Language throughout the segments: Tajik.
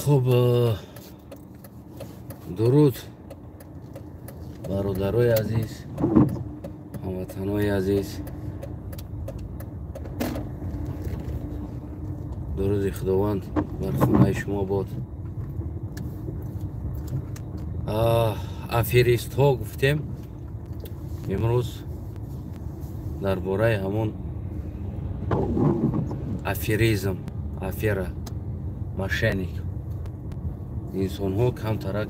Хуб, дуруд бародарои азиз, ҳамватанои азиз. Дуруди Худованд бар хонаи шумо бод. Аферистҳо гуфтем, имрӯз дар бораи ҳамон аферизм, афера, мошенник инсонҳо камтарак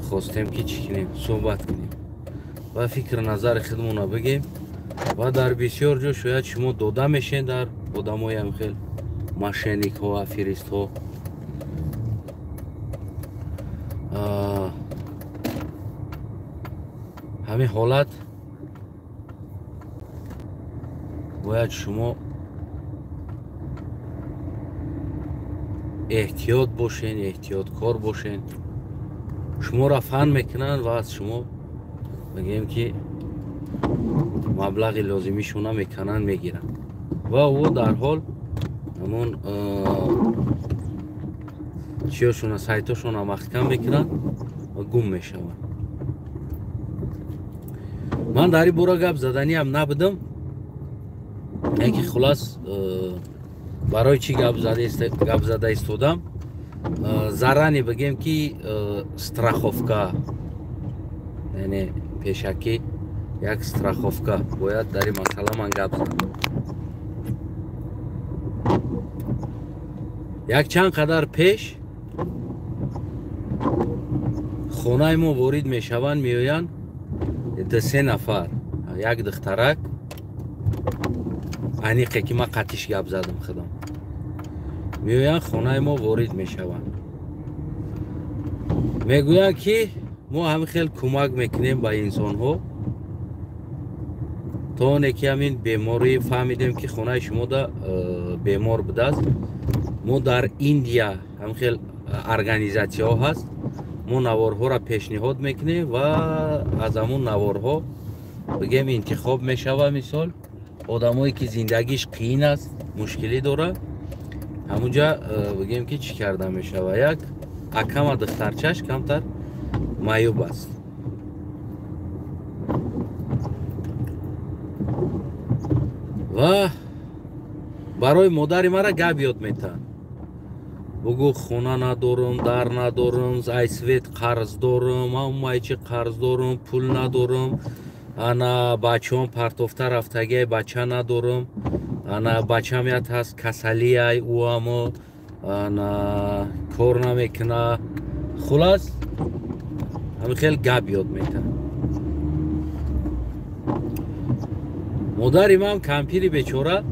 хостем ки чӣ кунем, суҳбат кунем ва фикр назари худмонро бигем. Ва дар бисёр ҷо шояд шумо дода мешен дар одамои ҳамхел мошенникҳо, аферистҳо. Ҳамин ҳолат бояд шумо эҳтиёт бошен, эҳтиёткор бошен. Шуморо фан мекунанд ва аз шумо мегӯем ки маблағи лозимишона мекунанд, мегиранд ва ӯ дарҳол ҳамон чиёшона, сайтошона маҳкам мекунанд ва гум мешаванд. Ман дар ин бора гап заданиам набудам, яке хулас барои чӣ гап зада истодам, зарани бигем ки страховка, яъне пешакӣ як страховка бояд дар ин масъала ман гап задам. Як чанд қадар пеш хонаи мо ворид мешаванд, меоянд ду-се нафар, як духтарак аниқе ки ман қатиш гап задам худам, меоянд хонаи мо ворид мешаванд, мегӯянд ки мо ҳамин хел кӯмак мекунем ба инсонҳо то оне ки ҳамин беморӣ фаҳмидем ки хонаи шумода бемор будааст. Мо дар Индия ҳамин хел организатсияҳо ҳаст, мо наворҳоро пешниҳод мекунем ва аз ҳамун наворҳо бигем интихоб мешава. Мисол одамое ки зиндагиш қиин аст, мушкилӣ дорад, ҳамунҷа бигем ки чӣ карда мешава. Як акама духтарчаш камтар маъюб аст. Ва барои модари мара гап ёд метаҳанд, бугӯ хона надорам, дар надорам, ай свет қарз дорам, ҳамаи чи қарз дорам, пул надорам, ана бачаам партофта рафтагиай, бача надорам, ана бачам ят ҳаст касалиай, ӯамо ана кор намекуна. Хулас ҳамин хел гап ёд метаҳад. Модари ман кампири бечора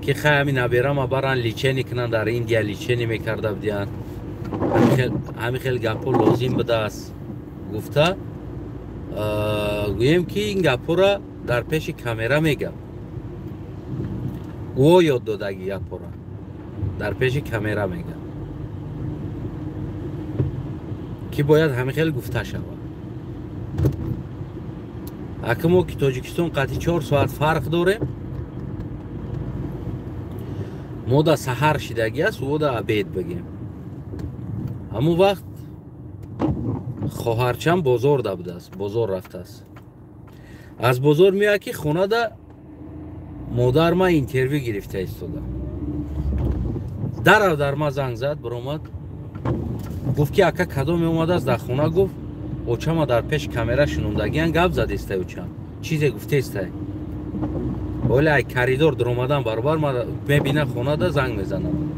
ки хай ҳамин наберама баран лечение кунанд, дар Индия лечение мекарда будиянд, ҳамин хел гапҳо лозим будааст гуфта, гӯем ки ин гапҳоро дар пеши камера мегам. Ӯ ёд додаги гапҳоро дар пеши камера мегам ки бояд ҳамин хел гуфта шавад. Ака мо ки Тоҷикистон қатъи 4 соат фарқ дорем, мо да саҳар шидагӣ аст, ӯ да обед бигем. Ҳамун вақт хоҳарчам бозор да будааст, бозор рафтааст. Аз бозор меояд ки хонада модар ма интервю гирифта истода. Дарав дар ма занг зад, биромад, гуфт ки ака кадоме омадааст дар хона, гуфт очама дар пеш камера шунондагиян гап задестай, очам чизе гуфтестай. Оли ай коридор дуромадан баробар ма мебина хонада занг мезанам.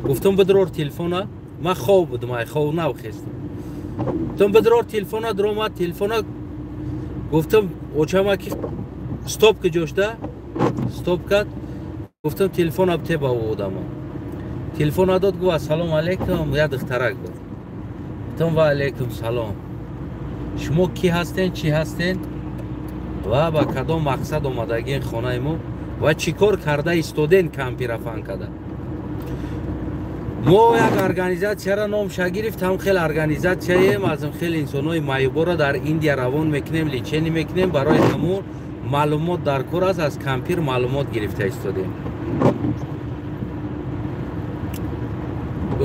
Гуфтам бидрор телефона, ман хоб будам, ай хоб навхестам. Гуфтам бидрор телефона, дуромад телефона, гуфтам очама ки стоп ки ҷошта, стоп кард. Гуфтам телефона бите ба ӯ одама. Телефона дод, гуфт ассалому алайкум, як духтарак буд. Гуфтам ва алайкум салом. Шумо кӣ ҳастен, чӣ ҳастен ва ба кадом мақсад омадагин хонаи мо ва чӣ кор карда истоден кампира фан карда? Мо як организатсияра номша гирифтам, хел организатсияем, аз хел инсонҳои маъюборо дар Индия равон мекунем, лечение мекунем. Барои ҳамун маълумот дар кор аст, аз кампир маълумот гирифта истодем.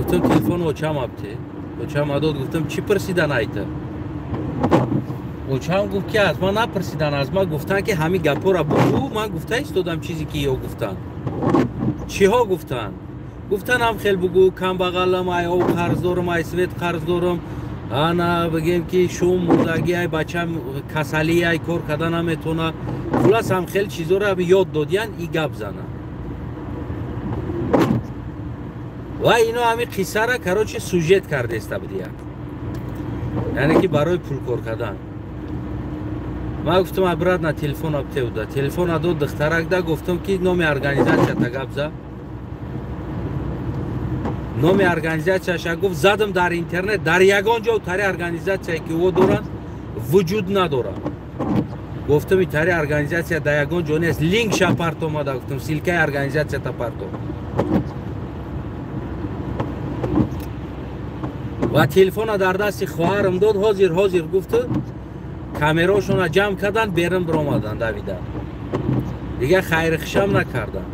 Гуфтам телефон очам апте. Очам дод, гуфтам чӣ пурсидан айта? Очам гуфт ки аз ман напурсидан, аз ман гуфтан ки ҳамин гапҳоро бугӯ. Ман гуфта истодам чизе ки ё гуфтан. Чиҳо гуфтан? Гуфтан ҳам хел бугӯ, камбағалам, ай об қарз дорам, ай свет қарз дорам, ана бигем ки шум мурдагӣ, ай бачам касалӣ, ай кор карда наметавона. Хулас ҳам хел чизоро ёд додиян и гап зана. Ва ино ҳамин қиссара короче сюжет кардеста будиян, яъне ки барои пулкор кардан. Ман гуфтам обратно телефон аптеуда. Телефона дод духтарак да, гуфтам ки номи организатсията гап за. Номи организатсияша гуфт, задам дар интернет, дар ягон ҷо тари организатсияе ки ӯ доранд вуҷуд надорад. Гуфтам и тари организатсия дар ягон ҷо нест, линкша парто омада, гуфтам ссылкаи организатсията парто. Ва телефона дар дасти хоҳарам дод, ҳозир ҳозир гуфту камерошона ҷамъ кардан, берун биромадан давида. Дигар хайрхушам накардан.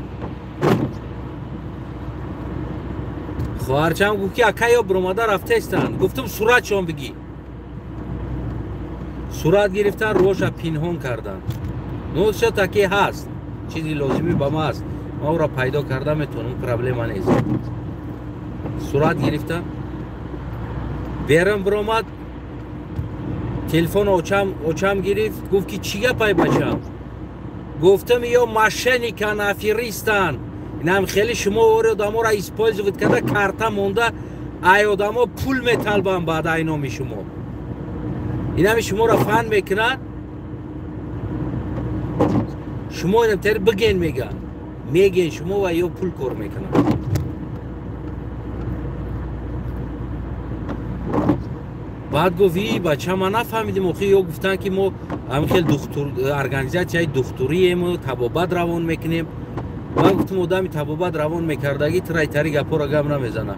Хоҳарчам гуфт ки ака ё биромада рафтаистанд. Гуфтам суратшон бигӣ. Сурат гирифтан, рӯша пинҳон кардан. Ну всё таки ҳаст, чизи лозимӣ ба ма аст, ман ӯро пайдо карда метавонам, проблема нест. Сурат гирифтан, берун биромад, телефон очам гирифт, гуфт ки чӣ гапай бачам? Гуфтам ё мошенникан, аферистан, инам хеле шумо ори одаморо использовать карда, карта монда, ай одамо пул металбан баъд ай номи шумо. Инами шуморо фан мекунад, шумо инам тер биген меган, меген шумо ва ё пул кор мекунад. Баъд гуфт и бача ман нафаҳмидим, охи ё гуфтанд ки мо ҳамин хел организатсияи духтурием, табобат равон мекунем. Ман гуфтам одами табобат равон мекардагӣ тирай тари гапҳоро гап намезана.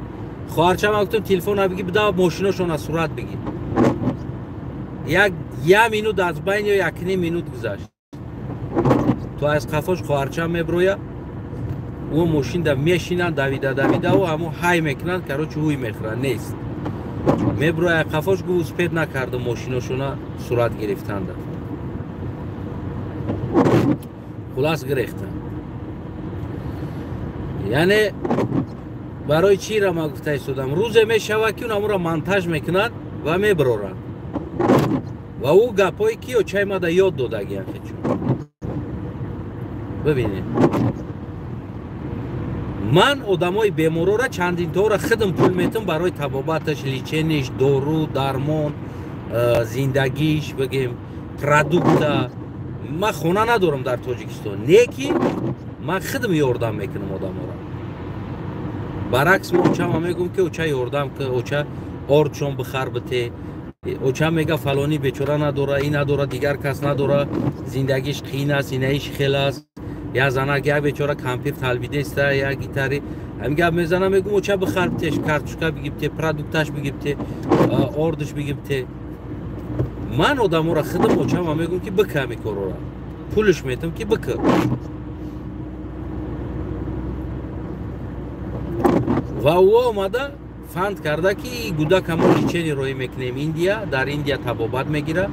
Хоҳарча ман гуфтам телефона бигӣ, буда мошиношона сурат бигӣ. Як минут аз байн ё якним минут гузашт. То аз қафош хоҳарча меброя, ӯ мошинда мешинанд давида давида ӯ ҳамон ҳай мекунанд, короче ҳуй мехӯранд, нест. Меброя қафош, гуфт успед накардам мошиношона сурат гирифтанда. Хулас гирехтам. Яъне барои чиро ман гуфта истодам? Рӯзе мешавад ки онаморо монтаж мекунанд ва мебароранд. Ва ӯ гапҳое ки очаи мада ёд додагиам хечо. Бибинед. Ман одамои беморора чандинторо худам пул метам барои табобаташ, лечениш, дору, дармон, зиндагиш, бигем, продукта. Ман хона надорам дар Тоҷикистон, не ки ман худам ёрдам мекунам одаморо. Баръакс мо очама мегӯм ки оча ёрдам ки, оча ордшон бихар бите. Оча мега фалонӣ бечора надора, ин надора, дигар кас надора, зиндагиш қиин аст, инаиш хел аст. Я занак, як бечора кампир талбидеста, як гитари. Ҳамин гап мезанам, мегӯм оча бихар битеш, картошка бигибте, продукташ бигибте, ордш бигибте. Ман одаморо худам очама мегӯм ки бика ҳамин корора. Пулш метам ки бика. Ва ӯ омада фанд карда ки гудака мо лечени роҳӣ мекунем Индия, дар Индия табобат мегирад.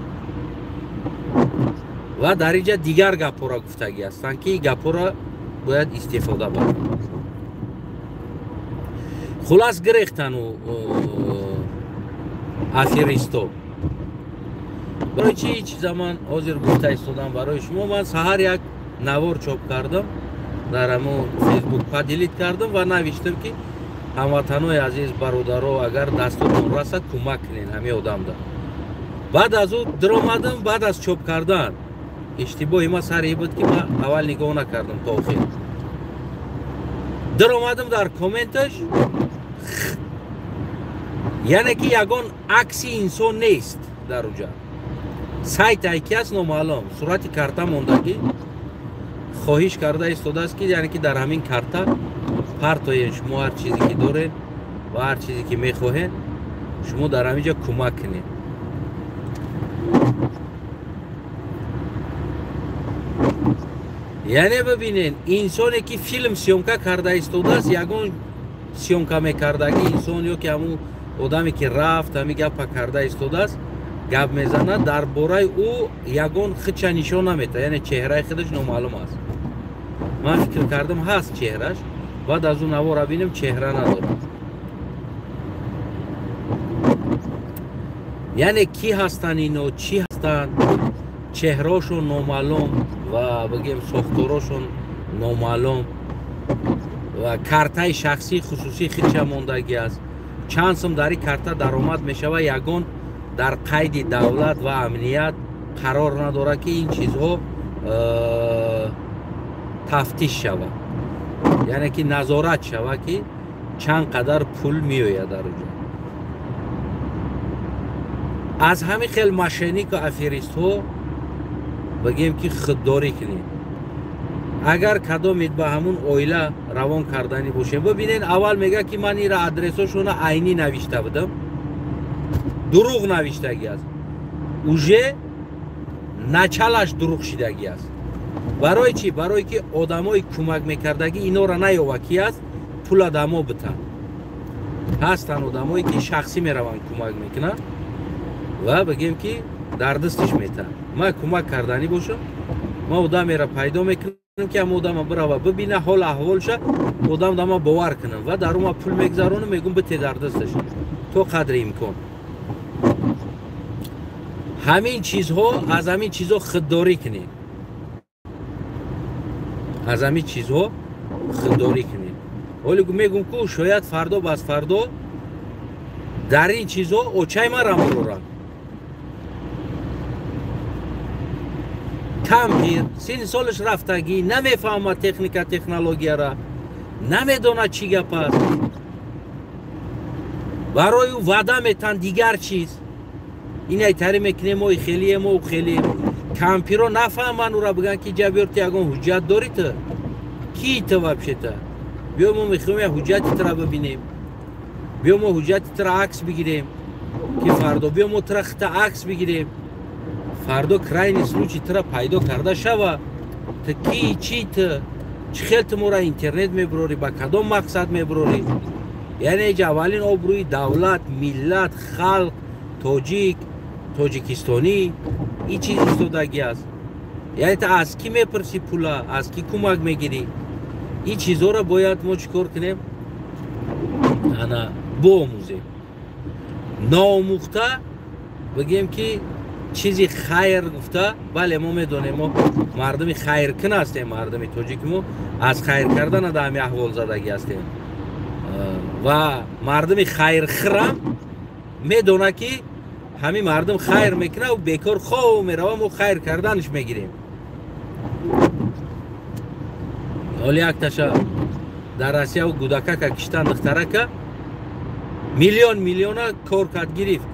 Ва дар инҷа дигар гапҳоро гуфтагӣ ҳастанд ки гапҳоро бояд истифода барад. Хулас гирехтан ӯ аферисто. Барои чӣ чиза ман ҳозир гуфта истодам барои шумо? Ман саҳар як навор чоп кардам, дар ҳамон Фейсбук поделит кардам ва навиштам ки ҳамватанои азиз, бародаро, агар дастотон расад кӯмак кунед ҳамин одамда. Баъд аз ӯ диромадам, баъд аз чоп кардан иштибоҳи ман сари буд ки ман аввал нигоҳ накардам то охир. Диромадам дар комменташ, яъне ки ягон акси инсон нест дар уҷа. Сайт ай ки аст номаълум, сурати карта мондагӣ, хоҳиш карда истодааст ки яъне ки дар ҳамин карта партоен шумо ҳар чизе ки доред ва ҳар чизе ки мехоҳед, шумо дар ҳамин ҷо кӯмак кунед. Яъне бибинед, инсоне ки филм съёмка карда истодааст, ягон съёмка мекардаги инсон ё ки ҳамун одаме ки рафт ҳамин гапа карда истодааст гап мезанад, дар бораи ӯ ягон худша нишон наметаҳад, яъне чеҳраи худаш номаълум аст. Ман фикр кардам ҳаст чеҳраш, баъд аз ӯ навора бинем чеҳра надорад. Яъне кӣ ҳастанд ино, чӣ ҳастанд, чеҳраошон номаълум ва бигем сохторошон номаълум ва картаи шахсии хусусии худша мондагӣ аст. Чанд сум дар ин карта даромад мешавад, ягон дар қайди давлат ва амният қарор надорад ки ин чизҳо тафтиш шавад, яъне ки назорат шавад ки чанд қадар пул меояд дар оҷо. Аз ҳамин хел мошеннику аферистҳо бигем ки худдорӣ кунем. Агар кадомед ба ҳамун оила равон карданӣ бошем, бибинед, аввал мегӯяд ки ман ира адресошона айнӣ навишта будам, дурӯғ навиштагӣ аст, уже началаш дурӯғ шидагӣ аст. Барои чӣ? Барое ки одамои кӯмак мекардагӣ инора наёва ки аст, пула дамо битан. Ҳастанд одамое ки шахсӣ мераванд кӯмак мекунанд ва бигем ки дар дастиш метаҳанд. Ман кӯмак карданӣ бошам, ман одамеро пайдо мекунам ки ҳам одама бирава бибина ҳол аҳволша, одам дама бовар кунам ва дар ума пул мегзаронам, мегӯм бите дар дасташ то қадри имкон. Ҳамин чизҳо, аз ҳамин чизҳо худдорӣ кунед, аз ҳамин чизҳо худдорӣ кунед. Ҳоле мегӯм ку шояд фардо бас фардо дар ин чизҳо очай мара муроранд. Кампир синни солаш рафтагӣ, намефаҳмад техника технологияра, намедонад чӣ гап аст. Барои ӯ ваъда метаҳанд дигар чиз. Инай тари мекунем, мо хелием, мо хелием. Кампиро нафаҳманд ӯра, бигӯянд ки ҷа биёр, ту ягон ҳуҷҷат дорӣ ту? Кӣ ту вообще-то? Биё мо мехоҳем як ҳуҷҷати тура бибинем, биё мо ҳуҷҷати тура акс бигирем ки фардо, биё мо тура хита акс бигирем, фардо крайний случай тура пайдо карда шава. Ту ки, чӣ ту, чӣ хел ту моро интернет мебурорӣ, ба кадом мақсад мебурорӣ? Яъне ҷа аввалин обрӯи давлат, миллат, халқ, тоҷик, тоҷикистонӣ ин чиз истодагӣ аст. Яъне ту аз кӣ мепурсӣ пула, аз кӣ кӯмак мегирӣ? Ин чизҳоро бояд мо чӣ кор кунем? Ана боомӯзем. Ноомӯхта бигем ки чизи хайр гуфта, бале мо медонем, мо мардуми хайркун ҳастем, мардуми тоҷики мо аз хайр кардан дар ҳамин аҳволзадагӣ ҳастем ва мардуми хайрхӯрам медонад ки ҳамин мардум хайр мекунад, бекор хов мерава, мо хайр карданаш мегирем. Ҳоли якташа дар Россия гудакака киштан духтарака миллион миллиона кор кард гирифт,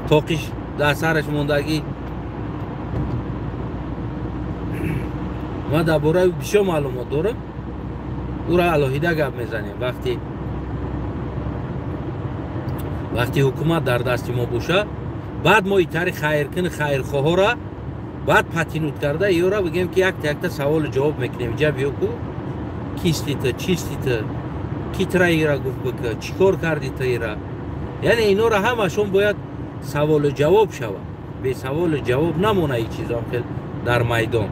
тоқиш дар сараш мондагӣ. Ман дар бораи ӯ бисёр маълумот дорам, ӯро алоҳида гап мезанем. Вақти ҳукумат дар дасти мо боша, баъд мо итари хайркун хайрхоҳора баъд патинут карда ёра бигем ки якта якта саволу ҷавоб мекунем. Ҷа биё ку кисти ту, чисти ту, ки тура ира гуфт бика, чӣ кор карди ту ира? Яъне инора ҳамашон бояд саволу ҷавоб шавад, бе саволу ҷавоб намона ин чизом хел дар майдон.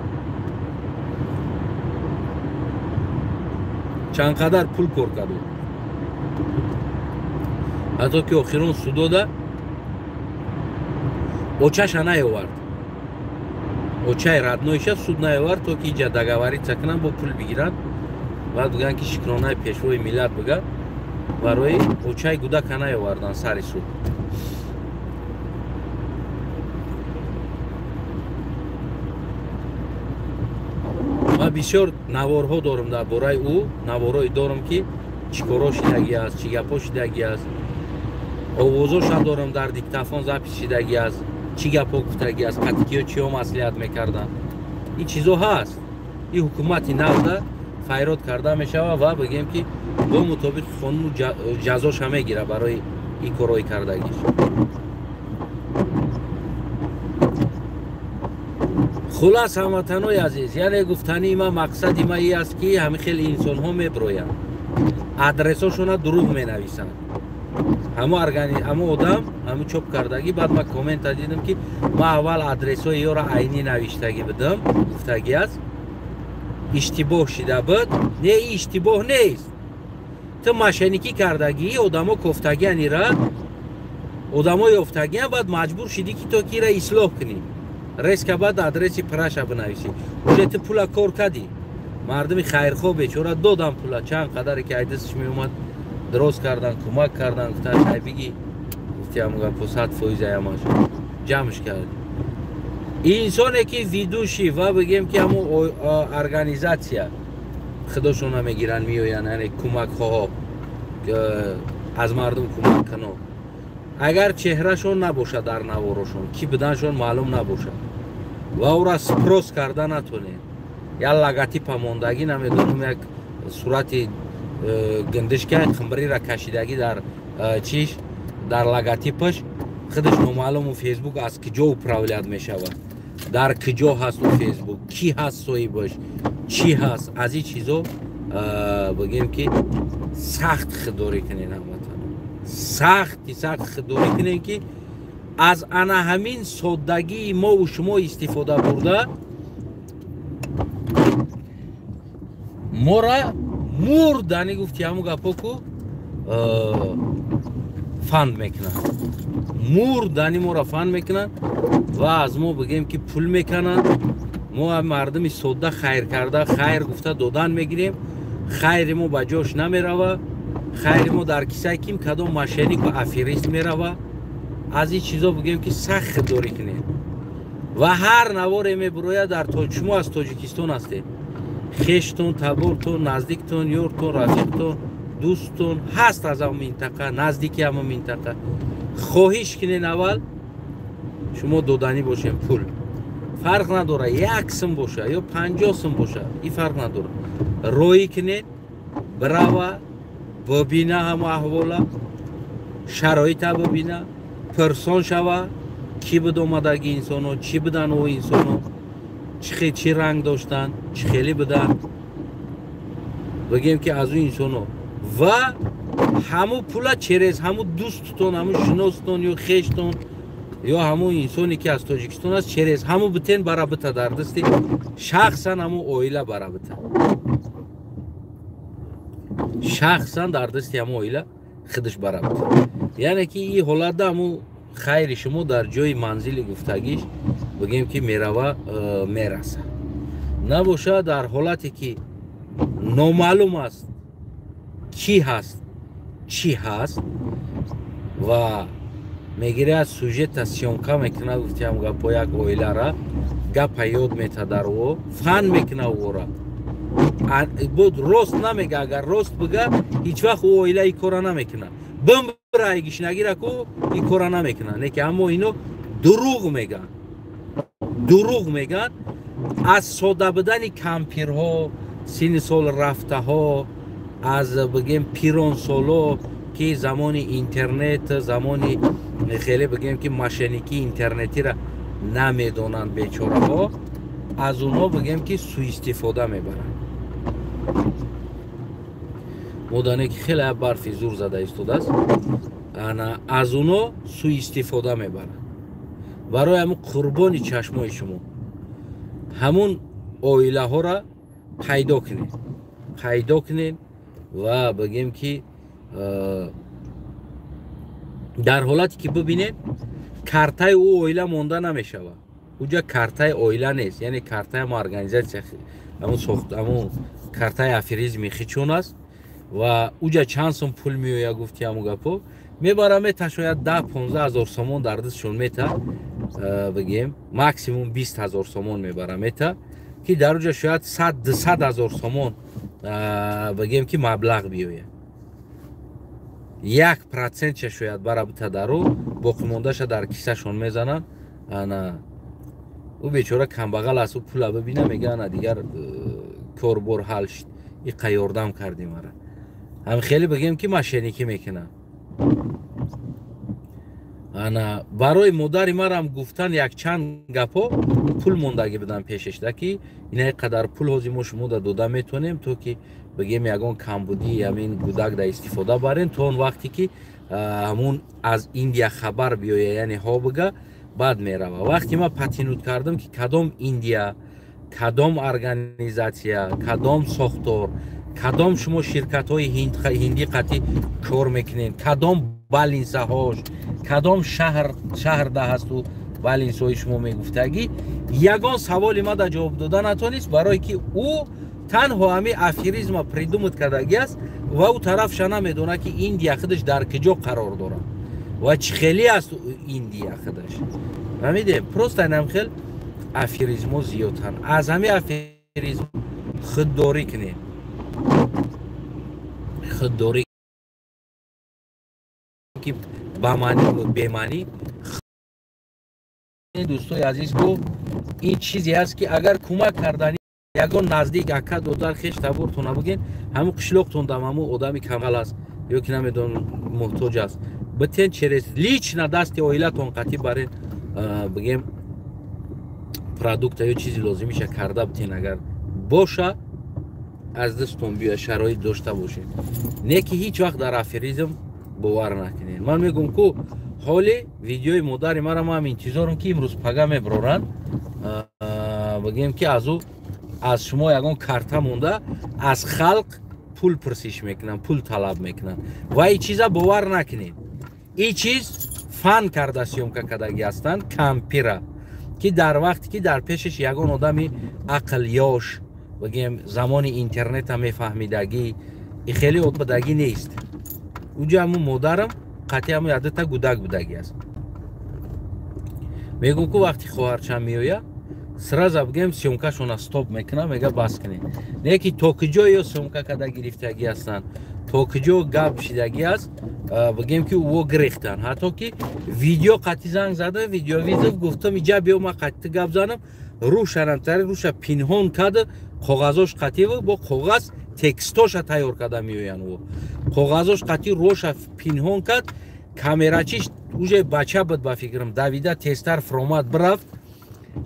Чанд қадар пул кор кард, ҳатто ки охирон судода очаша наёвард, очаи роднойша суд наёвард, то ки иҷа договориться кунанд, бо пул бигиранд, баъд бигӯянд ки шукронаи пешвои миллат бигӯяд, барои очаи гудака наёвардан сари суд. Ман бисёр наворҳо дорам дар бораи ӯ, наворҳое дорам ки чӣ коро шидагӣ аст, чӣ гапҳо шидагӣ аст, овозошам дорам дар диктофон запис шидагӣ аст, чӣ гапҳо гуфтагӣ аст, қатъикиё чиҳо маслиҳат мекарданд. Ин чизо ҳаст. Ин ҳукумати навда файрод карда мешавад ва бигем ки бо мутобиқи қонуну ҷазоша мегирад барои ин корҳои кардагиш. Хулас, ҳамватанои азиз, яъне гуфтании ман, мақсади ман ин аст ки ҳамин хел инсонҳо мебироянд. Адресошона дурӯғ менависанд. Ҳамо органи, ҳамо одам, ҳамо чоп кардагӣ. Баъд ман коммента дидам, ки ман аввал адресҳои ёро айнӣ навиштагӣ будам, гуфтагӣ аст, иштибоҳ шида буд. Не, иштибоҳ нест, ту мошенникӣ кардагӣ, одамо кофтагиан, ира одамо ёфтагиан, баъд маҷбур шидӣ, ки то ки ира ислоҳ кунӣ, резко баъд адреси праша бинависӣ. Уже ту пула кор кардӣ. Мардуми хайрхоҳ бечора додам пула, чанд қадаре ки айдастш меомад, дроз кардан, кӯмак кардан, гуфтан: «Ай, биги», гуфти, ҳамун гапо 100% аямаш ҷамъш кард. Инсоне ки ведущий ва бигем, ки ҳамун организация худошона мегиранд, меоянд, яъне кӯмакхоҳо, аз мардум кӯмак кунон, агар чеҳрашон набошад дар наворошон, ки буданшон маълум набошад ва ӯра спрос карда натонед, як логотипа мондагӣ, намедонам, як сурати гиндишка қимбирира кашидагӣ дар чиш, дар логотипаш худаш номаълуму Фейсбук аз куҷо управлять мешавад, дар куҷо ҳаст у Фейсбук, кӣ ҳаст соҳибаш, чӣ ҳаст, аз ин чизо бигем, ки сахт худдорӣ кунед, ҳамватан, сахти сахт худдорӣ кунем, ки аз ана ҳамин соддагии мову шумо истифода бурда, мора мурдани, гуфти ҳамун гапо ку, фанд мекунанд, мурдани моро фанд мекунанд ва аз мо, бигем, ки пул мекананд. Мо мардуми содда хайр карда, хайр гуфта додан мегирем, хайри мо ба ҷош намерава, хайри мо дар кисаи ким кадом мошеннику аферист мерава. Аз ин чизо, бигем, ки сахт худдорӣ кунед. Ва ҳар наворе мебурояд, дар шумо аз Тоҷикистон ҳастед, хештон, табортон, наздиктон, ёртон, рафиқтон, дӯстон ҳаст аз ҳамон минтақа, наздики ҳамон минтақа, хоҳиш кунед, аввал шумо доданӣ бошем пул, фарқ надора, 1 сум боша ё 50 сум боша, и фарқ надора, роҳӣ кунед, бирава, бибина ҳамо аҳвола, шароита бибина, пирсон шава, кӣ буд омадаги инсоно, чӣ будан о инсоно, чӣ ранг доштанд, чӣ хеле буданд, бигем, ки аз ӯ инсоно. Ва ҳамун пула через ҳамун дӯстутон, ҳамун шиностон ё хештон ё ҳамун инсоне, ки аз Тоҷикистон аст, через ҳамун битен, бара бита дар дасти шахсан ҳамун оила, бара бита шахсан дар дасти ҳамун оила худаш бара бита. Яъне ки ин ҳолатда ҳамун хайри шумо дар ҷои манзили гуфтагиш, бигем, ки мерава, мераса. Набошад, дар ҳолате ки номаълум аст, кӣ ҳаст, чӣ ҳаст, ва мегирад, сюжета съёмка мекунад, гуфтиам гапо, як оилара гапа ёд мета, дар ӯ фан мекуна, ӯра буд рост намега. Агар рост бига, ҳеҷ вақт ӯ оила ин кора намекунад. Бимбира гишнагира ку, ин кора намекунад. Не ки аммо ино дурӯғ мегӯянд, дурӯғ мегӯянд. Аз сода будани кампирҳо, синни сол рафтаҳо, аз, бигем, пиронсоло, ки замони интернет, замони хеле, бигем, ки мошенникии интернетира намедонанд бечораҳо, аз онҳо, бигем, ки суистифода мебаранд. Модане ки хеле барфи зур зада истодааст, ана аз онҳо суистифода мебаранд. Барои ҳамун, қурбони чашмои шумо, ҳамун оилаҳоро пайдо кунед, пайдо кунед ва, бигем, ки дар ҳолате ки бибинед, картаи ӯ оила монда намешавад, уҷа картаи оила нест, яъне картаи ҳамо организация, ҳамун картаи аферизми хичон аст. Ва уҷа чанд сум пул меояд, гуфти ҳамун гапо, мебара, мета, шояд 10-15 ҳазор сомон дар дастшон мета, бигем, максимум 20 ҳазор сомон мебара, мета, ки дар уҷа шояд 100-200 ҳазор сомон, бигем, ки маблағ биёяд. 1%-ша шояд бара бита дару, боқимондаша дар кисашон мезананд. Ана ӯ бечора камбағал аст, ӯ пула бибина, мега: «Ана дигар корбор ҳал шид, иқа ёрдам кардӣ мара». Ҳам хеле, бигем, ки мошенникӣ мекунанд. Ана барои модари марам гуфтан якчанд гапҳо, пул мондагӣ будан пешешда, ки ина қадар пул ҳозир мо шумо да дода метавонем, то ки бигем ягон камбудии ҳамин гудак да истифода барем, то он вақте ки ҳамун аз Индия хабар биёя, яъне ҳо бига, баъд мерава. Вақте ман потянуть кардам, ки кадом Индия, кадом организация, кадом сохтор, кадом шумо ширкатҳои ҳиндӣ қатӣ кор мекунед, кадом больницаҳош, кадом шаҳрда ҳасту больницаҳои шумо мегуфтагӣ, ягон саволи ма да ҷавоб дода натонист, барое ки ӯ танҳо ҳами аферизма придумать кардагӣ аст ва ӯ тарафша намедонад, ки Индия худаш дар куҷо қарор дорад ва чӣ хеле аст Индия худаш. Фаҳмидем? Просто инам хел аферизмҳо зиёданд. Аз ҳами аферизм худдорӣ кунед, худдорӣ, ки ба маъни бемаънӣ. Дӯстои азиз, ку ин чизе аст, ки агар кӯмак кардани ягон наздик, ака, додар, хеш, табортона буген, ҳамун қишлоқтон дам ҳамун одами камғал аст ё ки намедонам муҳтоҷ аст, битен через лично дасти оилатон қатӣ барен, бигем, продукта ё чизи лозимиша карда битен, агар боша, аз дастон биёя, шароит дошта бошед. Не ки ҳеҷ вақт дар аферизм бовар накунед. Ман мегӯм, ку ҳоли видеои модари мара ман интизорам, ки имрӯз пага меброранд. Бигем, ки аз ӯ, аз шумо ягон карта монда, аз халқ пул пурсиш мекунанд, пул талаб мекунанд ва ин чиза бовар накунед. Ин чиз фан карда съёмка кардагӣ ҳастанд кампира, ки дар вақте ки дар пешаш ягон одами ақл ёш, бигем, замони интернета мефаҳмидагӣ и хеле будагӣ нест. Уҷа ҳамун модарам қатъи ҳамун якдута гудак будагӣ аст. Мегӯм, ку вақти хоҳарчам меоя, сразу, бигем, съёмкашона стоп мекунам, мега: «Бас кунед». Не ки то куҷо ё съёмка карда гирифтагӣ ҳастанд, то куҷо гап шидагӣ аст, бигем, ки ӯо гирехтанд. Ҳатто ки видео қатъи занг зада, видеовызов, гуфтам: «Иҷа биё, ма қатъи гап занам». Рӯшанамтари рӯша пинҳон карда, коғазош қатъиву бо коғаз текстоша тайёр карда меоянд. Ӯ коғазош қатъи роша пинҳон кард. Камерачиш уже бача буд, ба фикрам, давида тезтар фуромад, бирафт.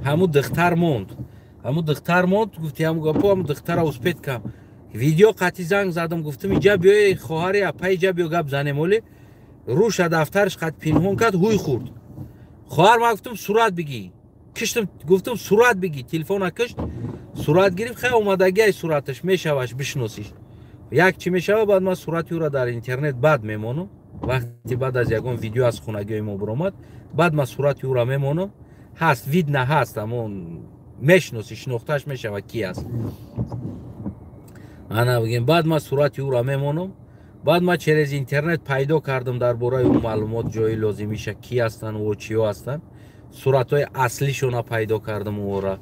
Ҳамун духтар монд, ҳамун духтар монд. Гуфти ҳамун гапо, ҳамун духтара успеть кам. Видео қатъи занг задам, гуфтам: «Иҷа биёи, хоҳари апа, иҷа биё, гап занем». Оли рӯша дафтарш қат пинҳон кард, ҳуй хӯрд хоҳар. Ман гуфтам: «Сурат бигӣ». Киштам, гуфтам: «Сурат бигӣ». Телефона кишт, сурат гирифт. Хай, омадагиай сураташ мешаваш, бишносиш як чӣ мешава. Баъд ман сурати ӯро дар интернет баъд мемонам, вақти баъд аз ягон видео аз хонагиҳои мо биромад, баъд ман сурати ӯро мемонам. Ҳаст, видно ҳаст, амон мешиноси, шинохташ мешава, ки аст. Ана, бигем, баъд ман сурати ӯро мемонам. Баъд ман через интернет пайдо кардам дар бораи ӯ маълумот, ҷои лозимиша, ки ҳастанд ӯ, чиё ҳастанд, суратҳои аслишона пайдо кардам. Ӯро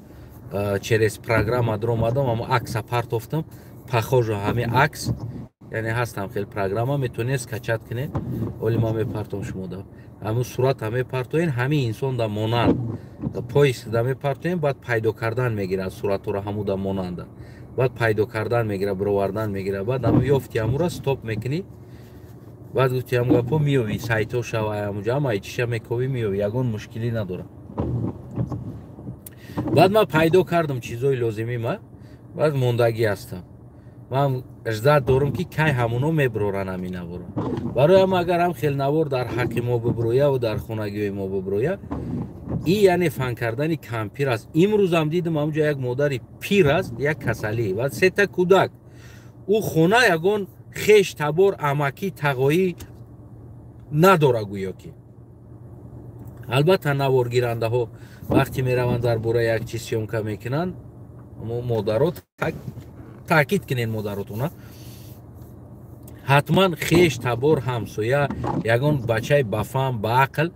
через программа даромадам, амо акса партофтам, похоже ҳами акс, яъне ҳастам хел программа, метавонед скачать кунед. Оли ман мепартом шумо да ҳамун сурата мепартоен, ҳамин инсон да монанд поиск да мепартоен, баъд пайдо кардан мегирад суратҳоро, ҳамуда монанда, баъд пайдо кардан мегирад, бировардан мегирад. Баъд ҳамун ёфти, ҳамура стоп мекунӣ. Баъд гуфти ҳам гапо, меёвӣ сайтҳо шава, ҳамуҷа ҳама чиша мековӣ, меёвӣ, ягон мушкилӣ надорад. Баъд ман пайдо кардам чизои лозимӣ ма, баъд мондагӣ ҳастам. Ман ждать дорам, ки кай ҳамуно мебироранд ҳамин наворо. Барои ҳам агар ҳам хел навор дар ҳаққи мо бибирояву дар хонагиҳои мо бибироя, и яъне фан кардани кампир аст. Имрӯзам дидам, ҳамуҷа як модари пир аст, як касалӣ ва сета кӯдак. Ӯ хона ягон хеш, табор, амакӣ, тағоӣ надора гӯё ки. Албатта, наворгирандаҳо вақте мераванд, дар бораи як чиз съёмка мекунанд, модаро таъкид кунед, модаротона ҳатман хеш, табор, ҳамсоя, ягон бачаи бафаҳм, баақл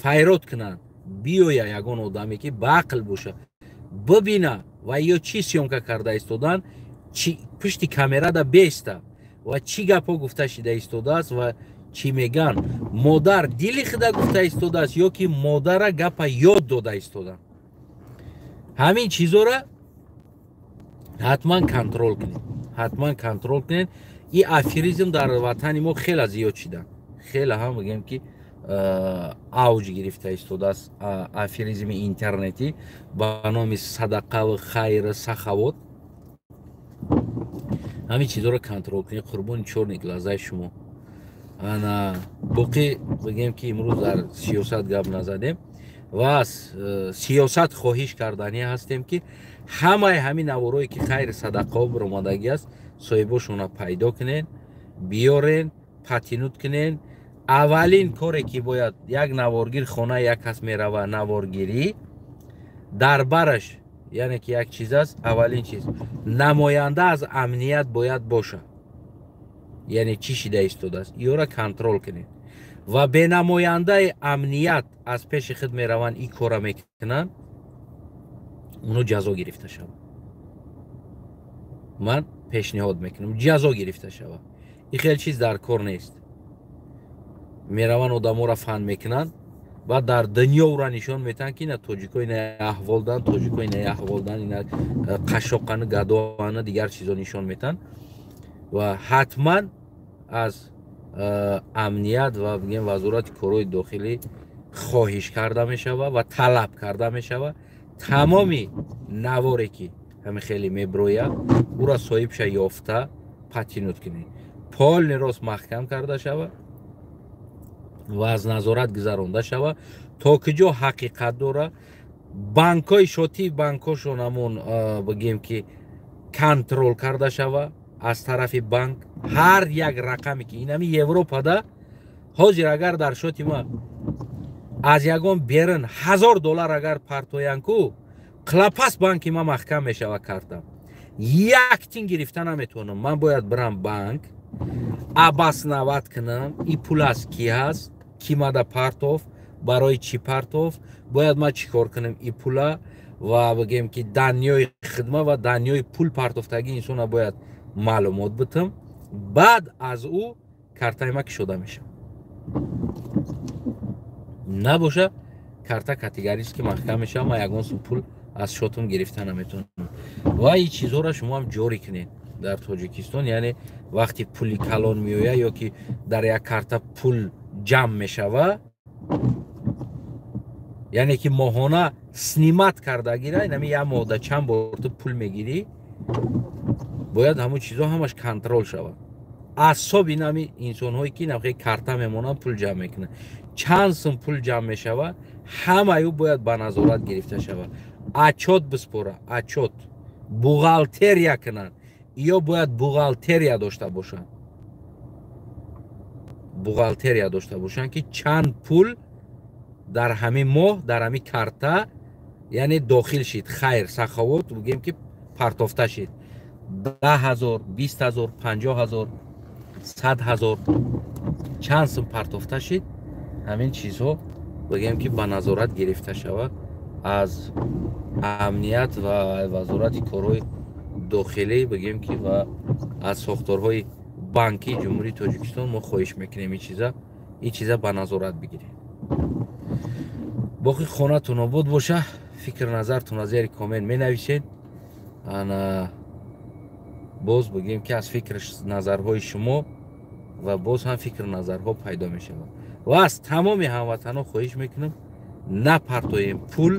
файрод кунанд, биёя, ягон одаме ки баақл боша, бибина ва ё чӣ съёмка карда истодан, пушти камерада беста ва чӣ гапҳо гуфта шида истодааст ва чӣ меган. Модар дили худа гуфта истодааст ё ки модара гапа ёд дода истодан, ҳамин чизора ҳатман контроль кунед, ҳатман контроль кунед. И аферизм дар ватани мо хеле зиёд шидан, хеле ҳам, бигем, ки Авҷ гирифта истодааст аферизми интернетӣ ба номи садақаву хайру сахавот. Ҳамин чизҳоро контрол кунед, қурбони чёрный глазаи шумо. Ана боқӣ, бигем, ки имрӯз дар сиёсат гап назадем ва аз сиёсат хоҳиш карданӣ ҳастем, ки ҳамаи ҳамин наворое, ки хайри садақаҳо биромадагӣ аст, соҳибошонро пайдо кунен, биёрен, подтянуть кунен. Аввалин коре, ки бояд, як наворгир хонаи як кас мерава наворгирӣ, дар бараш, яъне ки як чиз аст. Аввалин чиз, намоянда аз амният бояд бошад, яъне чӣ шида истодааст, ёра контрол кунед. Ва бенамояндаи амният аз пеши худ мераванд, ин кора мекунанд, оно ҷазо гирифта шавад. Ман пешниҳод мекунам, ҷазо гирифта шавад. Ин хел чиз дар кор нест. Мераванд, одаморо фан мекунанд, баъд дар дунё ӯра нишон метаҳанд, ки ина тоҷико ина аҳвол дан, тоҷико ина аҳвол дан, ина қашшоқану гадоану дигар чизо нишон метаҳанд. Ва ҳатман аз амният ва, бигем, Вазорати корҳои дохилӣ хоҳиш карда мешавад ва талаб карда мешавад: тамоми наворе, ки ҳамин хеле меброяд, ӯра соҳибша ёфта, подтянуть кунед, полный рост маҳкам карда шавад ва аз назорат гузаронда шавад, то ки ҷо ҳақиқат дора. Банкҳои шотии банкҳошон ҳамон, бигем, ки контрол карда шавад аз тарафи банк, ҳар як рақаме, ки инами Европада ҳозир агар дар шоти ма аз ягон берун 1000 доллар агар партоян ку, клапас банки ма маҳкам мешава, картам як тин гирифта наметавонам. Ман бояд бирам банк, обосновать кунам, и пул аз ки ҳаст, ки мада партов, барои чӣ партов, бояд ман чӣ кор кунам и пула. Ва, бигем, ки данныеи хидма ва данныеи пул партофтагӣ инсона бояд маълумот битам, баъд аз ӯ картаи ма кушода мешавад. Набоша, карта категорически маҳкам мешавад, ман ягон сум пул аз шотум гирифта наметавонам. Ва ин чизҳоро шумо ҳам ҷорӣ кунед дар Тоҷикистон, яъне вақти пули калон меояд ё ки дар як карта пул ҷамъ мешава, яъне ки моҳона снимать карда гира, инами як моҳда чанд бор ту пул мегирӣ, бояд ҳамон чизҳо ҳамаш контрол шавад. Асоб инами инсонҳое, ки инам карта мемонанд, пул ҷамъ мекунанд, чанд сум пул ҷамъ мешавад, ҳамаи ӯ бояд ба назорат гирифта шавад, отчёт биспора, отчёт, бухгалтерия кунанд. Ё бояд бухгалтерия дошта бошанд, бухгалтерия дошта бошанд, ки чанд пул дар ҳамин моҳ дар ҳамин карта, яъне дохил шид, хайр саховот, бигем, ки партофта шид, 10 000, 20 000, 50 000, 100 000, чанд сум партофта шид, ҳамин чизҳо, бигем, ки ба назорат гирифта шавад аз амният ва Вазорати корҳои дохилӣ, бигем, ки ва аз сохторҳои банкии Ҷумҳурии Тоҷикистон мо хоҳиш мекунем, ин чиза ба назорат бигирем. Боқӣ хонатон обод боша. Фикр назартона зери коммент менависед. Ана боз, бигем, ки аз фикр назарҳои шумо ва боз ҳам фикр назарҳо пайдо мешавад. Ва аз тамоми ҳамватанҳо хоҳиш мекунам, напартоем пул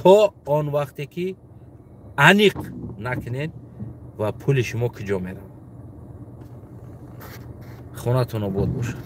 то он вақте, ки аниқ накунед ва пули шумо куҷо меравад. Хонатон обод бошад.